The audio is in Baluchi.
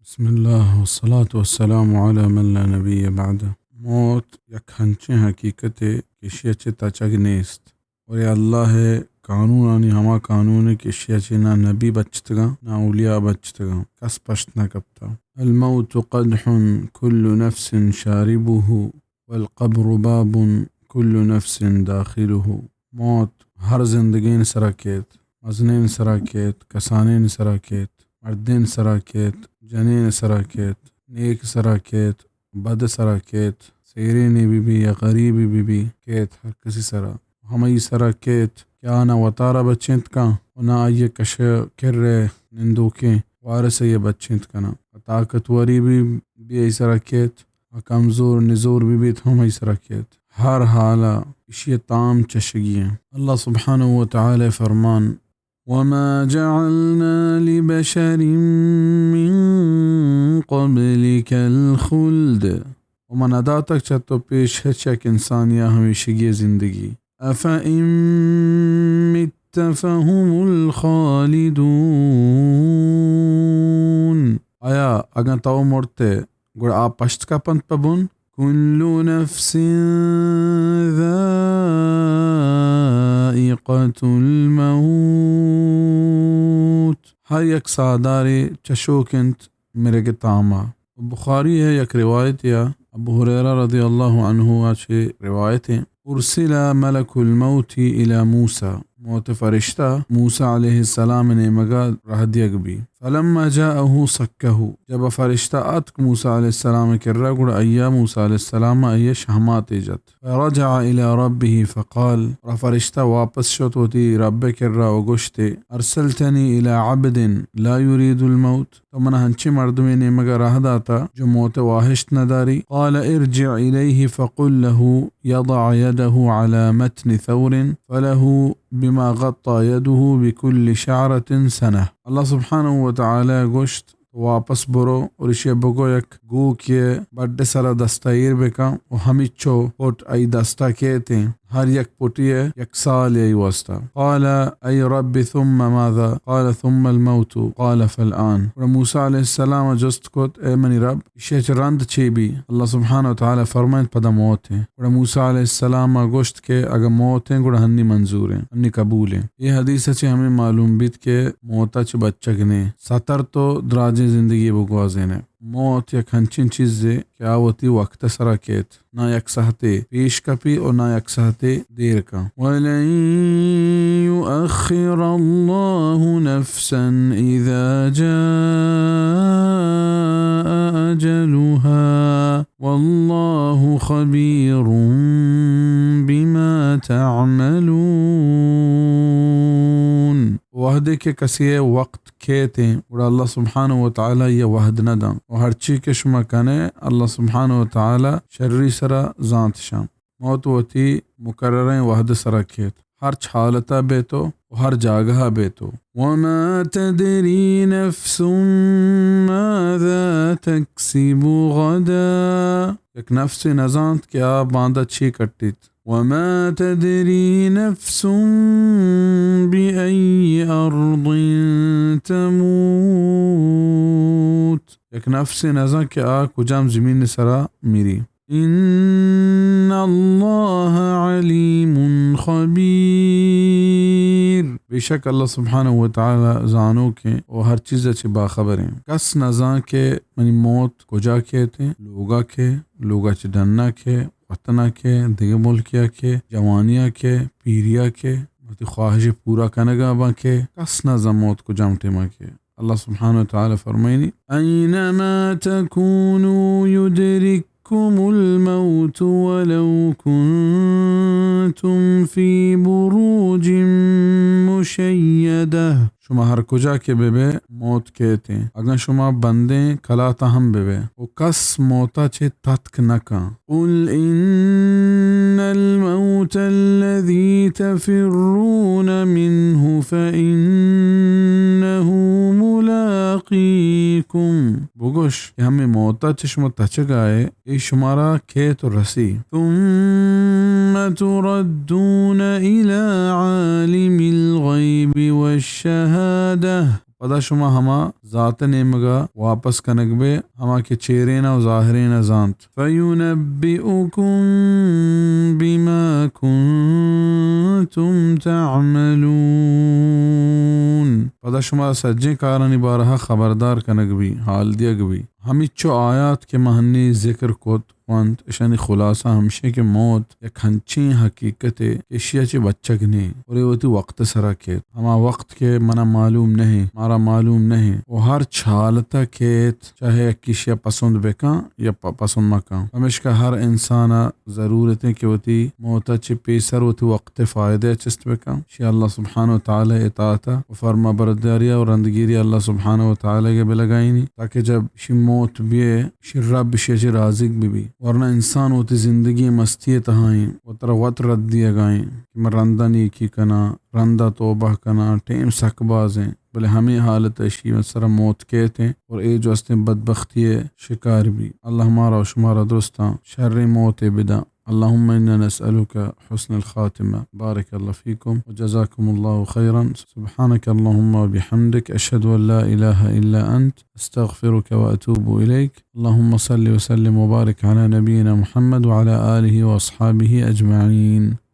بسم اللہ والصلاة والسلام علی من لا نبی بعدہ۔ موت یک ہنچیں حقیقتے کہ اشی ءَ چہ تچگ نیست۔ اور اے اللہ ءِ قانونانی ہما قانونے کہ اشی ءَ چہ نہ نبی بچتگاں، نہ اولیاء بچتگاں، کس پشت نہ کپتا۔ الموت قدح كل نفس شاربه والقبر باب كل نفس داخله۔ موت ہر زندگین سرا کیت، مزنین سرا کیت، کسانین سرا کیت، مردین سرا کیت، جنین سرا کیت، نیک سرا کیت، بد سرا کیت، سیرینے بہ بی یا غریبے بہ بی، کیت ہر کسی سرا۔ ہمئی سرا کیت کہ آ نہ وتارا بچینت کن و نہ آئی ءِ کش ءُ کر ءِ نندوکیں وارث ءَ بچینت کناں۔ طاقتوری بہ بی، آئی سرا کیت، ءُ کمزور نزور بہ بیت، ہمئی سرا کیت۔ ہر حالا اشی ءِ تام چشگی ایں۔ اللہ سبحانہ و تعالی فرمان، وما جعلنا لبشر من قبلك الخلد۔ و ما نداتگ چہ تو پیش ہچ یک انسانیا ہمیشگی زندگی۔ أفإن مت فهم الخالدون۔ آیا اگاں تو مرتے، گڑا آ پشت کپنت پہ بن؟ كل نفس ذائقة الموت۔ ہر یک ساہدارے چشوک انت مرگ ءِ تاما۔ بخاری ءِ یک روایتے ءَ، ابو ہریرہ رضی اللہ عنہ ءَ چہ روایت ایں، أرسل ملك الموت إلى موسى، موت ءِ فرشتہ موسی علیہ السلام ءِ نیمگا راہ دیگ بی۔ فلما جاءه صكه، جب آ فرشتہ آتک موسی علیہ السلام ءِ کرا، گڑا آئی ءَ، موسی علیہ السلام ءَ، آئی ءَ شہماتے جت۔ فرجع إلى ربه فقال، اور آ فرشتہ واپس شت وتی رب ءِ کرا و گوشتے، أرسلتني إلى عبد لا يريد الموت، تو منا ہنچیں مردمے نیمگا راہ داتا جو موت ءِ واہشت نداری۔ قال ارجع إليه فقل له يضع يده على متن ثور فله بما غطى يده بكل شعرة سنة۔ اللہ سبحانہ و تعالی گوشت، واپس برو اور اشی بگو یک گوکے بڈ سرا دستا ایر بکن و ہمیچو پٹ آئی دستا کیتیں، ہر یک پٹی ءَ یک سالے آئی واسطہ۔ قال أي رب ثم ماذا؟ قال ثم الموت۔ قال فالآن۔ گڑا موسی علیہ السلام ءَ جست کت، اے منی رب، اشی ءَ چہ رند چے بی؟ اللہ سبحانہ و تعالی فرمائنت، پدا موت ایں۔ گڑا موسی علیہ السلام ءَ گوشت کہ اگاں موت ایں، گڑا ہنی منظور ایں، ہنی قبول ایں۔ اے حدیث ءَ چہ ہمے معلوم بیت کہ موت ءَ چہ بچگ نے، ستر تو دراجیں زندگی بگوازینے۔ موت یک ہنچیں چیزے کہ آ وتی وقت ءِ سرا کیت، نہ یک ساعتے پیش کپی و نہ یک ساعتے دیر کن۔ ولن يؤخر الله نفسا إذا جاء أجلها والله خبير بما تعملون۔ وہدے کہ کسی ءِ وقت کیتیں، گڑا اللہ سبحانہ و تعالی آئی ءَ وہد نہ داں۔ و ہرچی کہ شما کنے، اللہ سبحانہ و تعالی شری سرا زانت شان۔ موت وتی مقرریں وہد سرا کیت۔ ہرچ حالتا بیتو و ہر جاگہا بیتو۔ وما تدري نفس ماذا تكسب غدا۔ یک نفسے نزانت کہ آ باندا چی کٹیت۔ وما تدري نفس بأي أرض تموت۔ یک نفسے نزانت کہ آ کجام زمین سرا میری۔ إن الله عليم خبير۔ بے شک اللہ سبحانہ و تعالی زانوکیں و ہر چیز ءَ چہ باخبریں۔ کس نزان کہ منی موت کجا کیتیں، لوگا کے، لوگا چہ ڈنا کے، وطنا کے، دگہ ملکیا کے، جوانیا کے، پیریا کے، وتی خواہش پورا کنگا باں کے، کس نزان موت کجام ٹیما کے۔ اللہ سبحانہ و تعالی فرمائنی، أينما تكونوا يدرككم الموت ولو كنتم في بروج مشيدة۔ شما ہر کجا کہ بہ بئے، موت کیتیں۔ اگاں شما بندیں کلاتا ہم بہ بئے، و کس موتا چہ تتک نہ کن۔ قل إن الموت الذي تفرون منه فإنه ملاقيكم۔ بگوش کہ ہمے موتا چہ شما تچگائے، اے شمارا کیت و رسی۔ ثم تردون إلى عالم الغيب والشهادة۔ پدا شما ہما ذات نیمگا واپس کنگ بے، ہما کہ چیرینا و ظاہرینا زانت۔ فینبئکم بما کنتم تعملون۔ پدا شما سجیں کارانی بارہا خبردار کنگ بی، حال دیگ بی۔ ہمیچو آیات کہ ما ہنی ذکر کت، وانت، اشانی خلاصہ ہمشی کہ موت یک ہنچیں حقیقتے کہ اشیا چہ بچگ نیں اور اے وتی وقت سرا کیت۔ ہما وقت کہ منا معلوم نہیں، مارا معلوم نہیں، و ہر چالتا کیت، چاہے یکی اشیا پسند بکن یا پ-، پسند مکن۔ ہمیشکا ہر انسانا ضرورتیں کہ وتی موتا چہ پیسر وتی وقت فائدہ چست بکن۔ شی اللہ سبحانہ و تعالی اطاعتا و فرما برداریا و رندگیری اللہ سبحانہ و تعالی کے بلگائینی، تاکہ جب شی موت بیے، شی رب اشی چہ راضیگ بہ بی۔ ورنہ انسان وتی زندگی مستی تہائیں و ترا وت رد دیگائیں کہ من رندا نیکی کناں، رندا توبہ کناں، ٹیم سک بازیں، بلے ہمیں حالت اشی سر موت کیتیں اور اے جو استیں بدبختی شکار بی۔ اللہ مارا و شمارا درستاں شر موت بداں۔ اللهم إنا نسألك حسن الخاتمة. بارك الله فيكم وجزاكم الله خيرا. سبحانك اللهم وبحمدك، أشهد أن لا إله إلا أنت، أستغفرك وأتوب إليك. اللهم صل وسلم وبارك على نبينا محمد وعلى آله وأصحابه أجمعين.